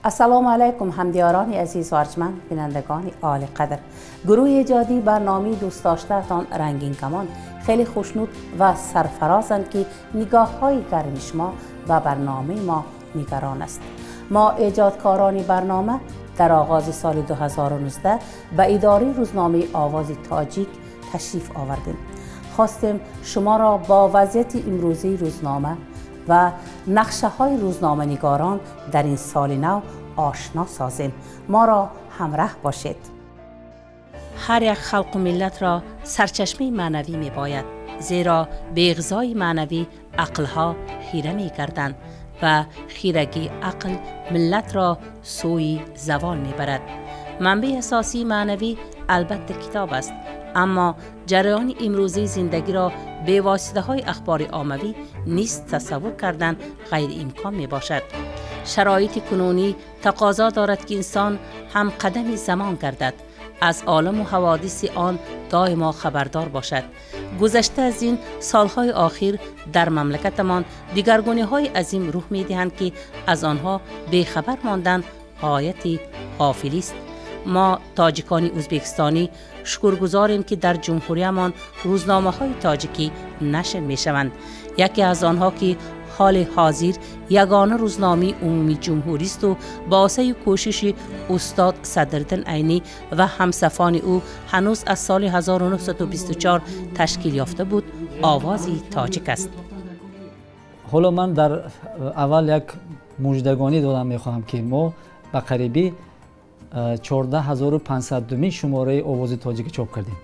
Ассалому алайкум ҳамдиёрони азиз ва арҷманд, бинандагони олиқадр. Гурӯҳи эҷодии барномаи дӯстдоштаатон Рангин Камон хеле хушнуд ва сарфарозанд, ки нигоҳҳои гарми шумо ба барномаи мо нигарон аст. Мо эҷодкорони барнома дар оғози соли 2019 ба идораи рӯзномаи Овози Тоҷик ташриф овардем. Хостем шуморо бо вазъияти имрӯзии рӯзнома ва нақшаҳои рӯзноманигорон дар ин соли нав ошно созем. Моро ҳамраҳ бошед. Ҳар як халқу миллатро сарчашмаи маънавӣ мебояд, зеро беғизои маънавӣ ақлҳо хира мегарданд ва хирагии ақл миллатро сӯи завол мебарад. Манбаи асосии маънавӣ албатта китоб аст, аммо ҷараёни имрӯзии зиндагиро бевоситаҳои ахбори оммавӣ низ тасаввур кардан ғайриимкон мебошад. Шароити кунунӣ тақозо дорад, ки инсон ҳамқадами замон гардад, аз оламу ҳаводиси он доимо хабардор бошад. Гузашта аз ин, солҳои охир дар мамлакатамон дигаргуниҳои азим рӯҳ медиҳанд, ки аз онҳо бехабар мондан ғояти ғофилист. Мо тоҷикони ӯзбекистонӣ шукргузорем, ки дар ҷумҳуриямон рӯзномаҳои тоҷикӣ нашр мешаванд. Яке аз онҳо, ки ҳоли ҳозир ягона рӯзномаи умумии ҷумҳуристу ба осаи кӯшиши устод Садриддин Айнӣ ва ҳамсафони ӯ ҳанӯз аз соли 1924 ташкил ёфта буд, Овози Тоҷик аст. Ҳоло ман дар аввал як муждагонӣ додам мехоҳам, ки мо ба қарибӣ 14 500-думин шумораи Овози Тоҷикӣ чоп кардем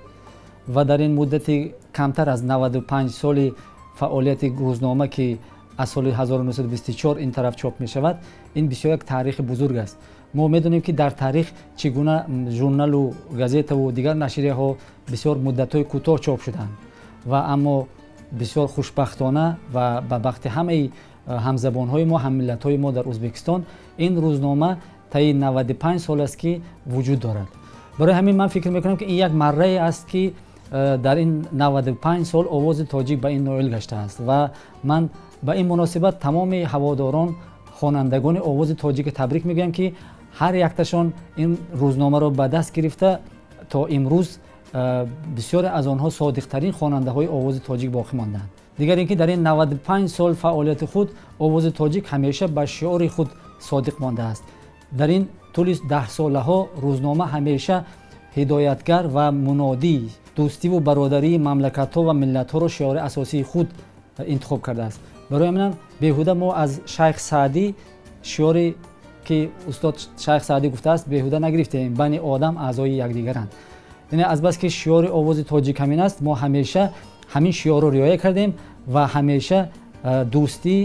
ва дар ин муддати камтар аз 95 соли фаъолияти рӯзнома, ки аз соли 1924 ин тараф чоп мешавад, ин бисёр як таърихи бузург аст. Мо медонем, ки дар таърих чӣ гуна журналу газетаву дигар нашрияҳо бисёр муддатҳои кӯтоҳ чоп шуданд ва аммо бисёр хушбахтона ва ба бахти ҳамаи ҳамзабонҳои мо, ҳаммиллатҳои мо дар Ӯзбекистон, ин рӯзнома таи 95 сол аст, ки вуҷуд дорад. Барои ҳамин ман фикр мекунам, ки ин як маррае аст, ки дар ин 95 сол Овози Тоҷик ба ин ноил гаштааст ва ман ба ин муносибат тамоми ҳаводорон, хонандагони Овози Тоҷика табрик мегӯям, ки ҳар якташон ин рӯзномаро ба даст гирифта, то имрӯз бисёре аз онҳо содиқтарин хонандаҳои Овози Тоҷик боқӣ монданд. Дигар ин ки дар ин 95 сол фаъолияти худ Овози Тоҷик ҳамеша ба шиори худ содиқ мондааст. Дар ин тӯли даҳсолаҳо рӯзнома ҳамеша ҳидоятгар ва мунодии дӯстиву бародарии мамлакатҳо ва миллатҳоро шиори асосии худ интихоб кардааст. Барои ҳаминам беҳуда мо аз Шайх Саъдӣ шиоре, ки устод Шайх Саъдӣ гуфтааст, беҳуда нагирифтем: «Бани Одам аъзои якдигаранд». Яъне азбаски шиори Овози Тоҷик ҳамин аст, мо ҳамеша ҳамин шиорро риоя кардем ва ҳамеша дӯстӣ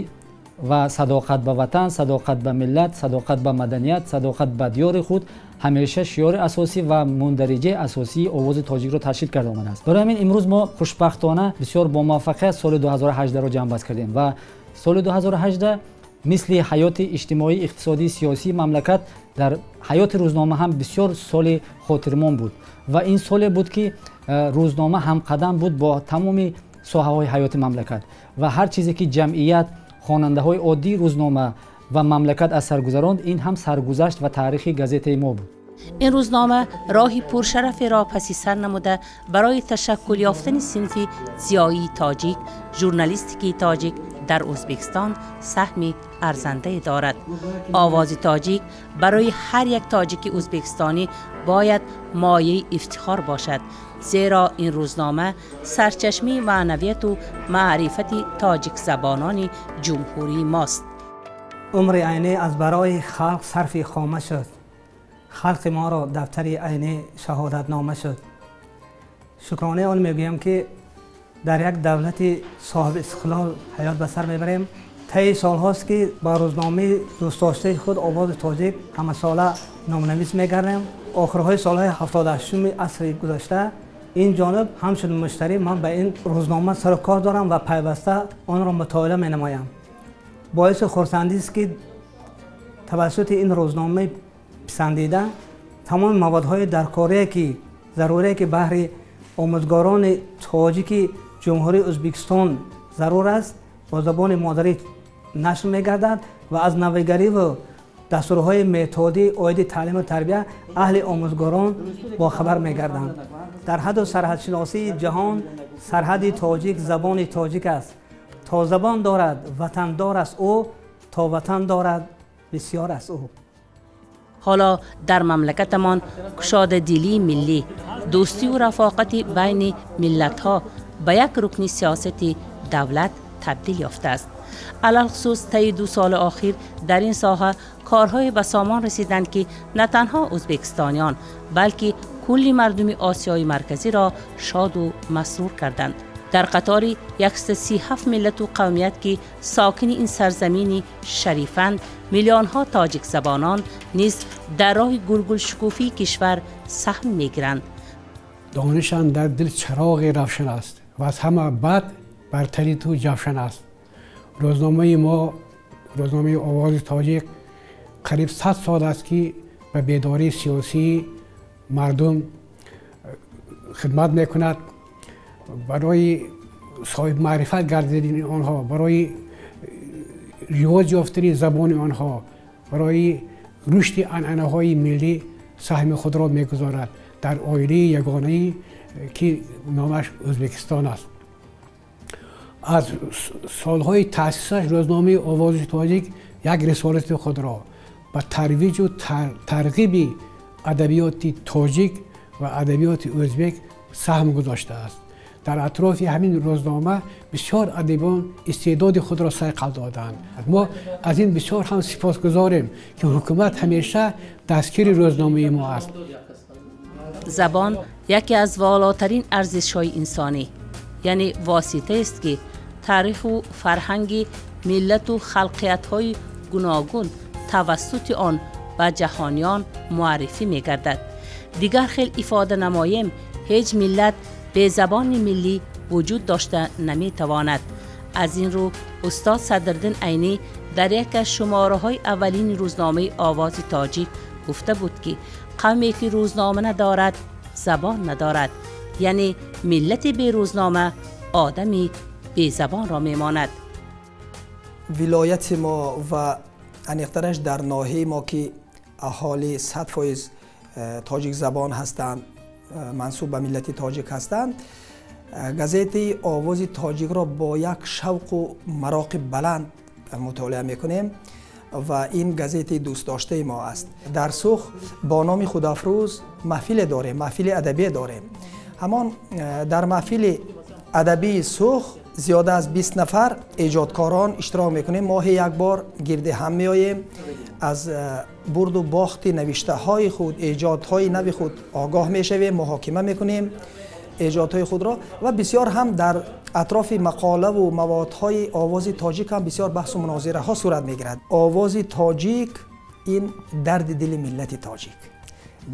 ва садоқат ба ватан, садоқат ба миллат, садоқат ба маданият, садоқат ба диёри худ ҳамеша шиори асосӣ ва мундариҷаи асосии Овози Тоҷикро ташкил карда омадааст. Барои ҳамин имрӯз мо хушбахтона бисёр бомуваффақият соли 2018-ро ҷамъбаст кардем ва соли 2018 мисли ҳаёти иҷтимоӣ, иқтисодӣ, сиёсии мамлакат дар ҳаёти рӯзнома ҳам бисёр соли хотирмон буд ва ин соле буд, ки рӯзнома ҳамқадам буд бо тамоми соҳаҳои ҳаёти мамлакат ва ҳар чизе ки ҷамъият, хонандаҳои оддии рӯзнома ва мамлакат аз сар гузаронд, ин ҳам саргузашт ва таърихи газетаи мо буд. Ин рӯзнома роҳи пуршараферо паси сар намуда, барои ташаккул ёфтани синфи зиёии тоҷик, журналистикии тоҷик дар Ӯзбекистон саҳми арзандае дорад. Овози Тоҷик барои ҳар як тоҷики ӯзбекистонӣ бояд мояи ифтихор бошад, зеро ин рӯзнома сарчашмаи маънавияту маърифати тоҷикзабонони ҷумҳурии мост. Умри Айнӣ аз барои халқ сарфи хома шуд, халқи моро дафтари Айнӣ шаҳодатнома шуд. Шукронаи он мегӯям, ки дар як давлати соҳиби истиқлол ҳаёт ба сар мебарем. Таи солҳост, ки ба рӯзномаи дӯстдоштаи худ Овози Тоҷик ҳамасола номнавис мегардем. Охирҳои солҳои 78-уми асри гузашта ин ҷониб ҳамчун муштарӣ ман ба ин рӯзнома сару кор дорам ва пайваста онро мутолиа менамоям. Боиси хурсандист, ки тавассути ин рӯзномаи писандида тамоми маводҳои даркорие, ки зарурие, ки баҳри омӯзгорони тоҷики Ҷумҳурии Ӯзбекистон зарур аст, бо забони модарӣ нашр мегардад ва аз навигариву Дастурҳои методӣ оиди таълиму тарбия аҳли омӯзгорон бохабар мегарданд. Дар ҳадду сарҳадшиносии ҷаҳон сарҳади тоҷик забони тоҷик аст. То забон дорад ватандор аст ӯ, то ватан дорад бисёр аст ӯ. Ҳоло дар мамлакатамон кушодадилии миллӣ, дӯстию рафоқати байни миллатҳо ба як рукни сиёсати давлат табдил ёфтааст. Алалхусус таи 2 соли охир дар ин соҳа корҳое ба сомон расиданд, ки на танҳо ӯзбекистониён, балки кулли мардуми Осиёи Марказиро шоду масрур карданд. Дар қатори 137 миллату қавмият, ки сокини ин сарзамини шарифанд, миллионҳо тоҷикзабонон низ дар роҳи гулгулшукуфии кишвар саҳм мегиранд. Донишам дар дил чароғи равшан аст ва аз ҳама бад бартари ту ҷавшан аст. Рӯзномаи мо, рӯзномаи Овози Тоҷик, қариб 100 сол аст, ки ба бедории сиёсии мардум хидмат мекунад, барои соҳибмаърифат гардидани онҳо, барои ривоҷ ёфтани забони онҳо, барои рушди анъанаҳои миллӣ саҳми худро мегузорад дар оилаи ягонае, ки номаш Ӯзбекистон аст. Аз солҳои таъсисаш рӯзномаи Овози Тоҷик як рисолати худро ба тарвиҷу тарғиби адабиёти тоҷик ва адабиёти ӯзбек саҳм гузоштааст. Дар атрофи ҳамин рӯзнома бисёр адибон истеъдоди худро сайқал доданд. Мо аз ин бисёр ҳам сипосгузорем, ки ҳукумат ҳамеша дастгири рӯзномаи мо аст. Забон яке аз волотарин арзишҳои инсонӣ, яъне воситаест, ки таъриху фарҳанги миллату халқиятҳои гуногун тавассути он ба ҷаҳониён муаррифӣ мегардад. Дигар хел ифода намоем, ҳеҷ миллат бе забони миллӣ вуҷуд дошта наметавонад. Аз ин рӯ устод Садриддин Айнӣ дар яке аз шумораҳои аввалини рӯзномаи Овози Тоҷик гуфта буд, ки қавме ки рӯзнома надорад, забон надорад, яъне миллати берӯзнома одами безабонро мемонад. Вилояти мо ва аниқтараш дар ноҳияи мо, ки аҳолӣ 100% тоҷикзабон ҳастанд, мансуб ба миллати тоҷик ҳастанд, газетаи Овози Тоҷикро бо як шавқу мароқи баланд мутолиа мекунем ва ин газетаи дӯстдоштаи мо аст. Дар Сух бо номи Худафрӯз маҳфиле дорем, маҳфили адабие дорем. Ҳамон дар маҳфили адабии Сух зиёда аз 20 нафар эҷодкорон иштирок мекунем. Моҳи як бор гирди ҳам меоем, аз бурду бохти навиштаҳои худ, эҷодҳои нави худ огоҳ мешавем, муҳокима мекунем эҷодҳои худро ва бисёр ҳам дар атрофи мақолаву маводҳои Овози Тоҷик ҳам бисёр баҳсу мунозираҳо сурат мегирад. Овози Тоҷик ин дарди дили миллати тоҷик,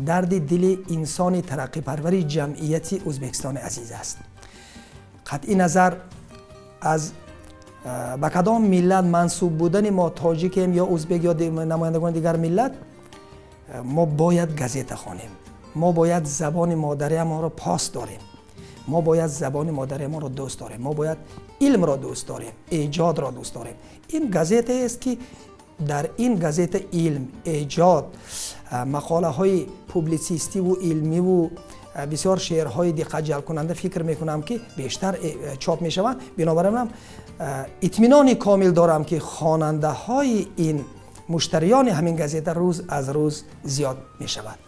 дарди дили инсони тараққипарвари ҷамъияти Ӯзбекистони азиз аст. Қатъи назар аз ба кадом миллат мансуб будани мо, тоҷикем ё ӯзбек ё намояндагони дигар миллат, мо бояд газета хонем, мо бояд забони модариамонро пос дорем, мо бояд забони модариамонро дӯст дорем, мо бояд илмро дӯст дорем, эҷодро дӯст дорем. Ин газетаест, ки дар ин газета илм, эҷод, мақолаҳои публитсистиву илмиву бисёр шеърҳои диққатҷалбкунанда фикр мекунам, ки бештар чоп мешаванд. Бинобар ин итминони комил дорам, ки хонандаҳои ин, муштариёни ҳамин газета рӯз аз рӯз зиёд мешавад.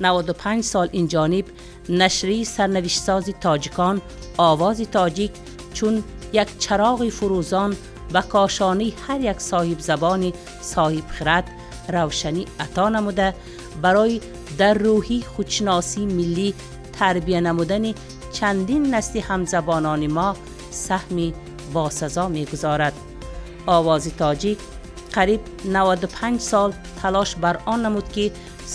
95 сол ин ҷониб нашрияи сарнавиштсози тоҷикон Овози Тоҷик чун як чароғи фурӯзон ба кошонаи ҳар як соҳибзабони соҳибхирад равшанӣ ато намуда, барои дар рӯҳи худшиносии миллӣ тарбия намудани чандин насли ҳамзабонони мо саҳми босазо мегузорад. Овози Тоҷик қариб 95 сол талош бар он намуд, ки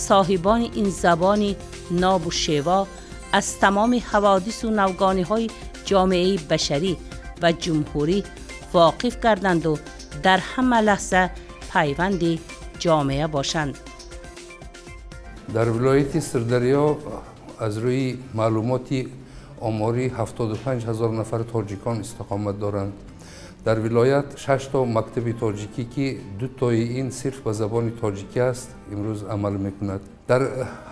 соҳибони ин забони нобу шево аз тамоми ҳаводису навгониҳои ҷомеаи башарӣ ва ҷумҳурӣ воқиф гарданду дар ҳама лаҳза пайванди ҷомеа бошанд. Дар вилояти Сирдарё аз рӯи маълумоти оморӣ 75 000 нафар тоҷикон истиқомат доранд. Дар вилоят 6 то мактаби тоҷикӣ, ки 2 тои ин сирф ба забони тоҷикӣ аст, имрӯз амал мекунад. Дар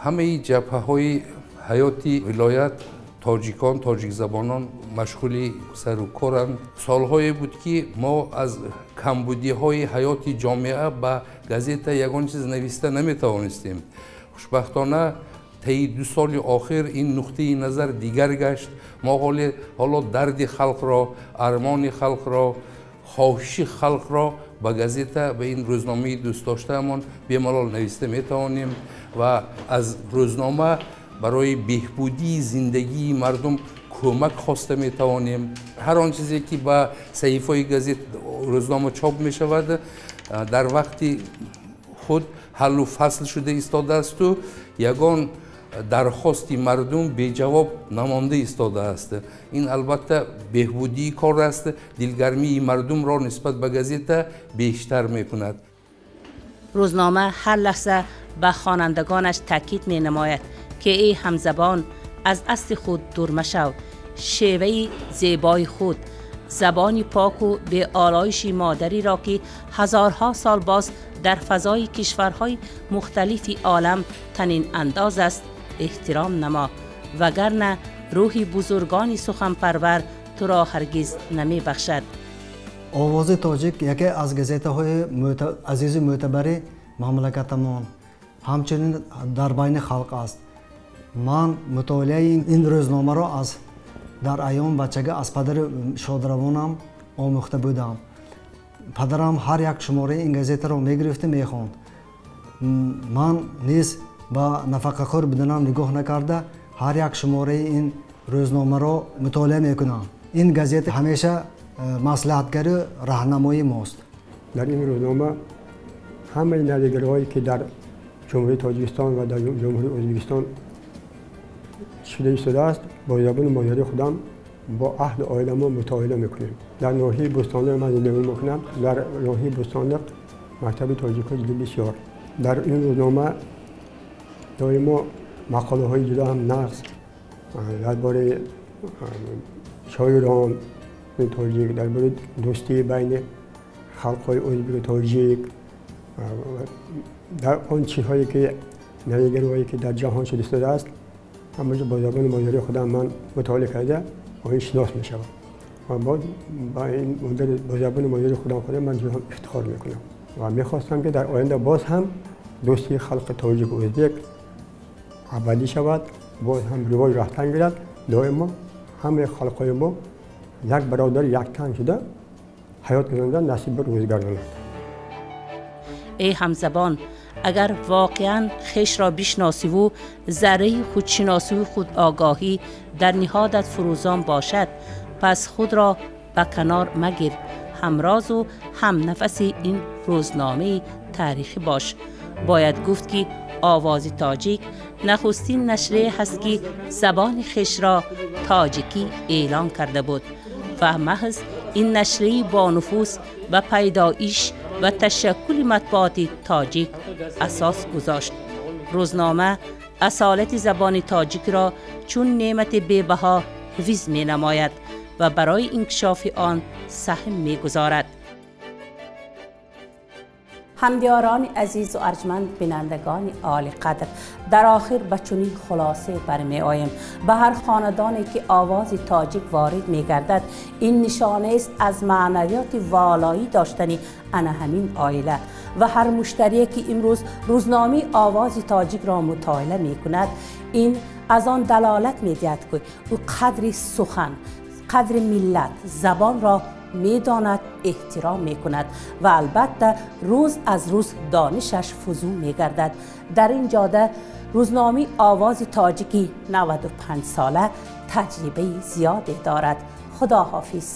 ҳамаи ҷабҳаҳои ҳаёти вилоят тоҷикон, тоҷикзабонон машғули сару коранд. Солҳое буд, ки мо аз камбудиҳои ҳаёти ҷомеа ба газета ягон чиз нависта наметавонистем. Хушбахтона, таи 2 соли охир ин нуқтаи назар дигар гашт. Мо ҳоло дарди халқро, армони халқро, хоҳиши халқро ба газета, ба ин рӯзномаи дӯстдоштаамон бемалол нависта метавонем ва аз рӯзнома барои беҳбудии зиндагии мардум кӯмак хоста метавонем. Ҳар он чизе, ки ба саҳифаҳои газет, рӯзнома чоп мешавад, дар вақти худ ҳаллу фасл шуда истодаасту ягон дархости мардум беҷавоб намонда истодааст. Ин албатта беҳбудии кор аст, дилгармии мардумро нисбат ба газета бештар мекунад. Рӯзнома ҳар лаҳза ба хонандагонаш таъкид менамояд, ки эй ҳамзабон, аз асли худ дур машав. Шеваи зебои худ, забони поку беолоиши модариро, ки ҳазорҳо сол боз дар фазои кишварҳои мухталифи олам танин андоз аст, эҳтиром намо, вагарна рӯҳи бузургони суханпарвар туро ҳаргиз намебахшад. Овози тоҷик яке аз газетаҳои азизу мӯътабари мамлакатамон, ҳамчунин дар байни халқ аст. Ман мутолиаи ин рӯзномаро аз дар айёми бачагӣ аз падари шодравонам омӯхта будам. Падарам ҳар як шумораи ин газетаро мегирифту мехонд. Ман низ ба нафақахӯр буданам нигоҳ накарда, ҳар як шумораи ин рӯзномаро мутолиа мекунам. Ин газета ҳамеша маслиҳатгару раҳнамои мост. Дар ин рӯзнома ҳамаи навигарҳое, ки дар Ҷумҳурии Тоҷикистон ва дар Ҷумҳурии Ӯзбекистон шуда истодааст, бо забони модарии худам бо аҳли оиламон мутолиа мекунем. Дар ноҳияи Бӯстонлиқ ман зиндагӣ мекунам. Дар ноҳияи Бӯстонлиқ мактаби тоҷикҳо ҷудо бисёр. Дар ин рӯзнома доимо мақолаҳои ҷудо ҳам нағз дар бораи шоирон тоҷик, дар бораи дӯстии байни халқҳои ӯзбеку тоҷик, дар он чизҳое ки навигарҳое ки дар ҷаҳон шуда истодааст, ҳамаҷо бо забони модарии худам ман мутолиа карда бо ин шинос мешавам ва боз ба ин бо забони модарии худам ман ҷудо ҳам ифтихор мекунам ва мехостам, ки дар оянда боз ҳам дӯстии халқи тоҷику ӯзбек абадӣ шавад, боз ҳам ривоҷ рафтан гирад. Доимо ҳамаи халқҳои мо як бародар, яктан шуда ҳаёт гузаронда насиб рӯз гардонад. Эй ҳамзабон, агар воқеан хешро бишносиву зарраи худшиносиву худогоҳӣ дар ниҳодат фурӯзон бошад, пас худро ба канор магир, ҳамрозу ҳамнафаси ин рӯзномаи таърихӣ бош. Бояд гуфт, ки Овози тоҷик нахустин нашрие ҳаст, ки забони хешро тоҷикӣ эълон карда буд ва маҳз ин нашрияи бонуфуз ба пайдоиш ва ташаккули матбуоти тоҷик асос гузошт. Рӯзнома асолати забони тоҷикро чун неъмати бебаҳо ҳифз менамояд ва барои инкишофи он саҳм мегузорад. Ҳамдиёрони азизу арҷманд, бинандагони олиқадр, дар охир ба чунин хулосе бармеоем: ба ҳар хонадоне ки овози тоҷик ворид мегардад, ин нишонаест аз маънавиёти волоӣ доштани ана ҳамин оила, ва ҳар муштарие ки имрӯз рӯзномаи Овози тоҷикро мутолиа мекунад, ин аз он далолат медиҳад, ки ӯ қадри сухан, қадри миллат, забонро медонад, эҳтиром мекунад ва албатта рӯз аз рӯз донишаш фузун мегардад. Дар ин ҷода рӯзномаи Овози тоҷики 95 сола таҷрибаи зиёде дорад. Худо ҳофиз.